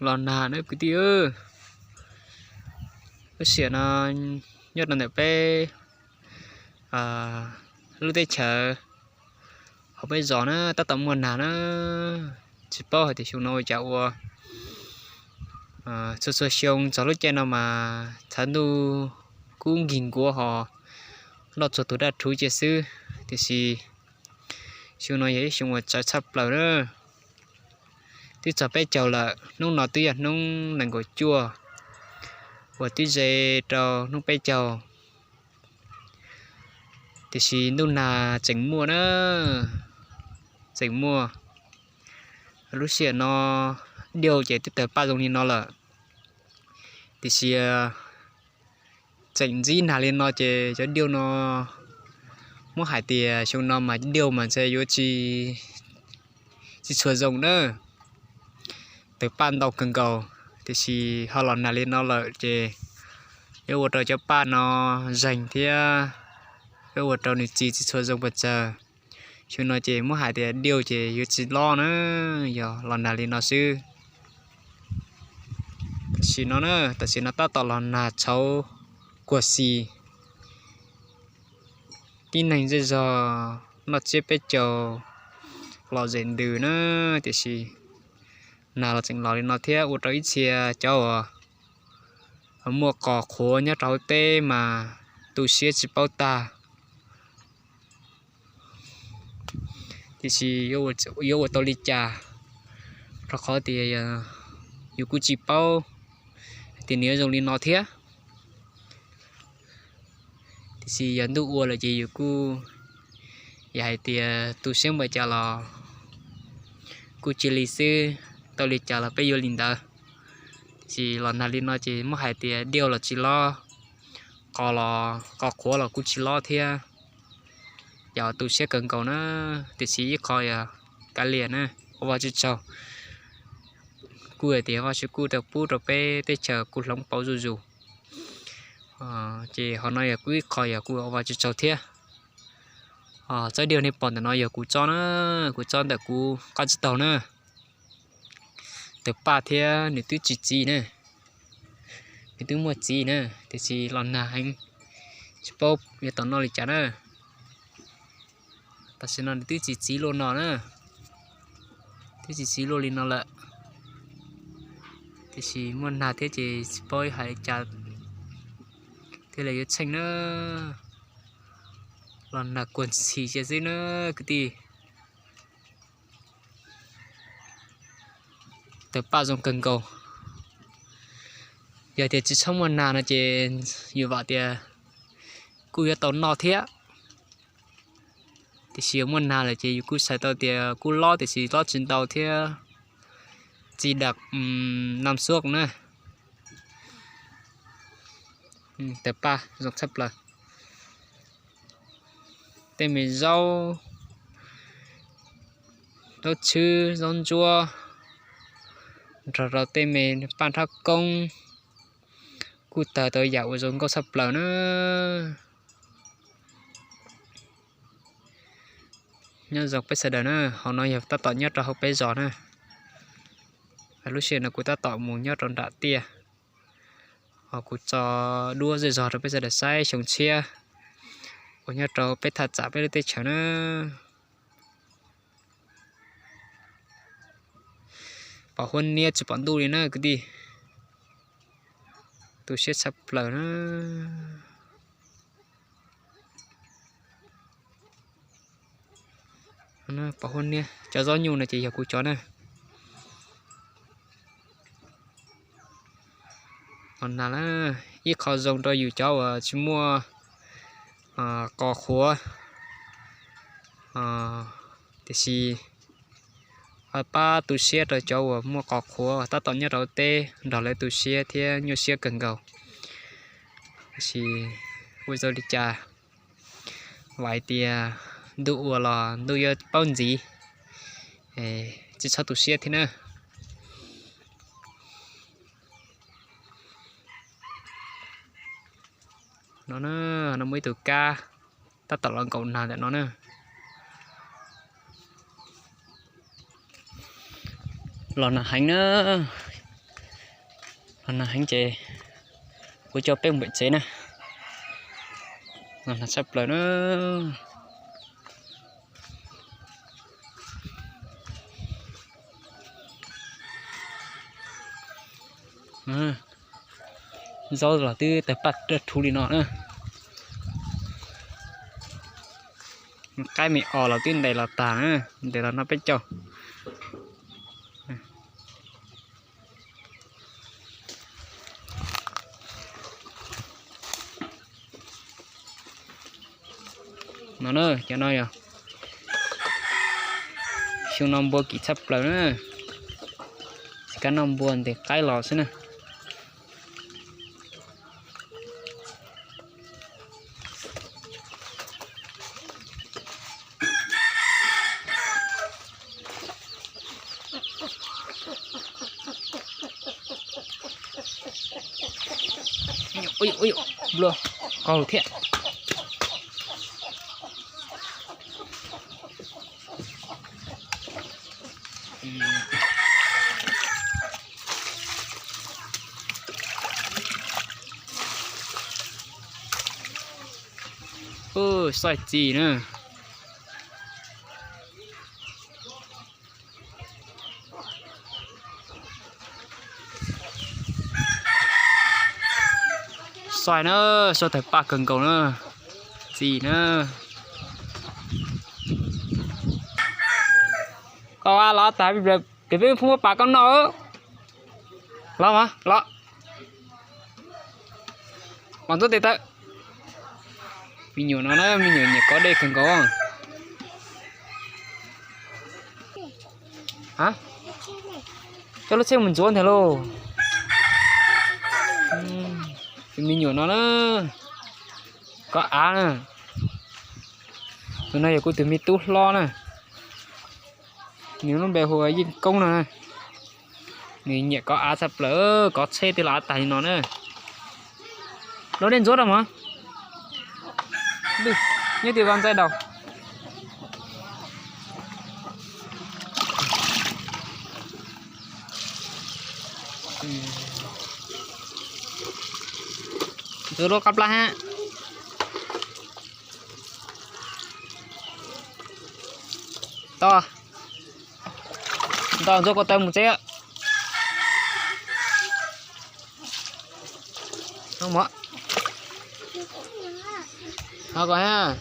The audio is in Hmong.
Los nag na kwv tij. Lub sij hawm no nyob rau ntawm peb lub teb chaws hauv peb zos na tab tom muaj nag na. Tsis paub hais tias xyoo no ua cas ua, txhua txhua xyoo txog lub caij no mas txhaj ntuj kub nkig nkuav ho noj txog tus daj rhuv cia xwb, tiam sis xyoo no yog ib xyoo uas txawv tshaj plaws na. Twb txog peb caug lawm, hnub no twb yog hnub nees nkaum cuaj uas twb ze rau hnub peb caug, tiam sis ntuj nag tseem muaj na, tseem muaj. Lub sij hawm no diauj ces twb tawg paj zoo li no lawm, tiam sis tseem ntxib nag li no ces cov diauj no muab hais tias xyoo no mas diauj mas ntshe yuav tsis tshua zoo na. Tawg paj ntau kawg nkaus, tiam sis ho los nag li no lawm ces yuav ua rau cov paj no zeeg thiab yuav ua rau nws txi tsis tshua zoo pes tsawg. Xyoo no ces muab hais tias diauj ces yuav tsis loj na, yog los nag li no xwb. Tam sim no na, tam sim no tab tom los nag tshauv kuag xis. Tib neeg zej zog noj tsiab peb caug los zem ntws na, tiam sis nag los tseem los li no thiab ua rau ib txhia cov uas muaj qos qhuav nyob rau hauv teb mas tu siab tsis paub tag. Tiam sis yuav ua tau li cas, rau qhov tias yus kuj tsis paub tias nws yuav zoo li no thiab. Tiam sis yog ntuj ua lawm ces yus kuj, yog hais tias tu siab npaum cas los kuj cia li xwb, tau li cas los peb yuav li ntawd. Tiam sis los nag li no ces muab hais tias diauj los tsis lob, qos los qos qhuav los kuj tsis lob thiab. Yog tu siab kawg nkaus na, tiam sis ib qho yog kav liam na, ua Vajtswv tsaug. Kuj hais tias Vajtswv kuj tau pub rau peb teb chaws kuj hloov pauv zuj zus, ces qhov no yog kuj ib qho yog kuj ua Vajtswv tsaug thiab. Tsob diauj nej pom ntawm no yog kuv tsob na, kuv tsob ntawm kuv qab tsib taug na. Tawg paj thiab nws twb tsis txiv na, nws twb muaj txiv na, tiam sis los nag heev, tsis paub yuav tau noj li cas na. Tam sim no nws twb tsis txiv luaj no na, twb tsis txiv luaj li no lawm, tiam sis muaj nag thiab ces tsis paub hais li cas thiaj li yuav tsheej na. Los nag kuag ntxhi cia xwb na kwv tij. Tawg paj zoo kawg nkaus. Yog tias tsis txhob muaj nag no ces yus vam tias kuj yuav tau noj thiab. Tiam sis yog muaj nag lawm ces yus kuj xav tau tias kuj lob tiam sis lob tsis ntau thiab. Txiv dam nam xuab na. Tawg paj zoo tshaj plaws. Tej me zaub, zaub txhwb, zaub ntsuab, nrog rau tej me paj nrhab koob kuj tawg tau yam uas zoo nkauj tshaj plaws na. Nyob zoo peb sawv daws na, hauv no yog tab tom nyob rau hauv peb zos na. Lub sij hawm no kuv tab tom mus nyob rau nram tiaj, ho kuv tso duab zej zog rau peb sawv daws saib xyoo tshiab uas nyob rau peb thaj tsam peb lub teb chaws na. Pom huab niab tsis pom ntuj li na kwv tij. Tu siab tshaj plaws na. Pom huab niab, cov zaub nyuj no ces yog kuv cov na. Ib qho zoo rau yus cov uas tsis muaj qos qhuav, tiam sis pab tu siab rau cov uas muaj qos qhuav tab tom nyob rau teb nrog lawv tu siab thiab nyuaj siab kawg nkaus. Tiam sis ua zoo li cas, vam hais tias ntuj ua los ntuj yuav paub ntxiv, tsis txhob tu siab thiab na. No, no muaj ib tug kab tab tom los nkaum nag ntawm no na. Los nag heev na, Nag heev ces kuv coj peb mus pem tsev na. Nag tshaj plaws na. Zaub los twb tawg paj dawb rhuv li no na. Qaib me os los twb ntes los tag na, ntes los noj peb caug. No na, cov no yog xyoo no npua kim tshaj plaws na, tsis kam noj npua ntes qaib los xwb na. Ui, ui, nplua qaug thiab. Xaij txi na. Xaij na, xaij tawg paj kawg nkaus na. Txi na. Koj los tag, peb pheej muab pas koj noj. Los mas los. Mas ntxuav tes taw. Me nyuam no na, me nyuam nyiam kov dej kawg nkaus. Coj lub tsheb mus ntxuav ntag lauj. Tus me nyuam no na, kov av na. Tus no yog kuv tus me tub hlob na. Nws lub npe hu ua Yeej Koob no na. Nws nyiam kov av tshaj plaws, kov tsheb tej los av tag li no na. Los dej ntxuav rau mog. Nyob twg vas ntxaij daus. Ntxuav lub qab plab hab. Tau, ntau ntxuav ko taw mus tsev. Ho ko ha.